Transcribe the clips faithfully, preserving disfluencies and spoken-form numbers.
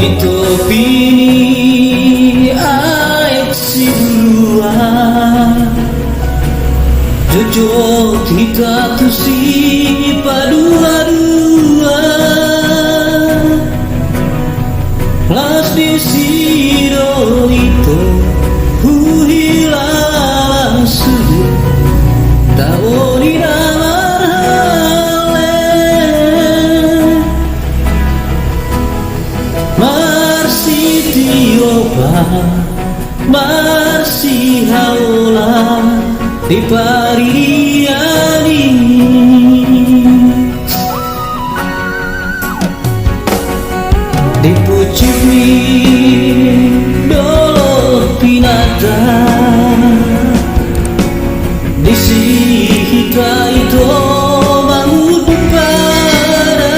Di topi ni aek Sibulan, jotjot hita tusi paduadua. Las disi do ito huhilala sude, tabo ni na marhale. Marsitio ba, marsihaola di paridian i. Di pucuk ni dolok pinata, disi hita ito mangudut pada,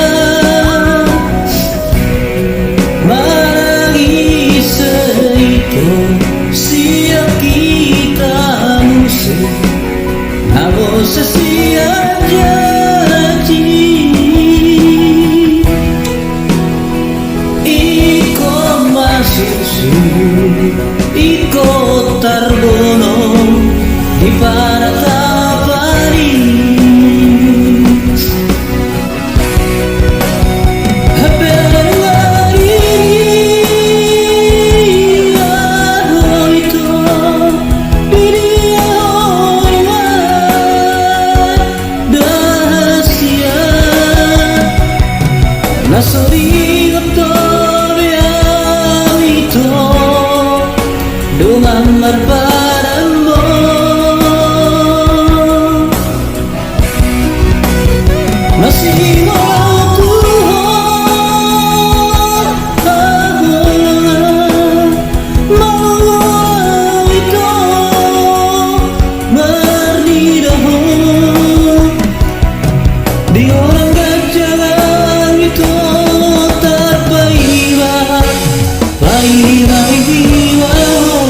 manang ise ito sian hita muse, na mose sian janji. Ingkon masusu, ingkon tarbono di panatapan i. Hape nunga ito, di dia ho i ma dahasian. Na so diingot be au ito dongan marpadan-padan. Masih mau ku ho, aku mau ito marnida ho. Di orang ganjang ito tarpaiba, paiba iba ho.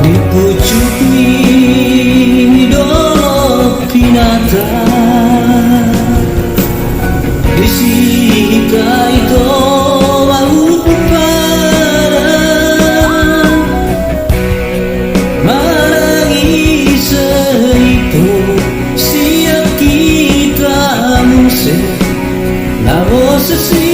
Di pucuk ni dolok pinata, disi hita ito mangudut pada, manang ise ito sian hita muse, na mose sian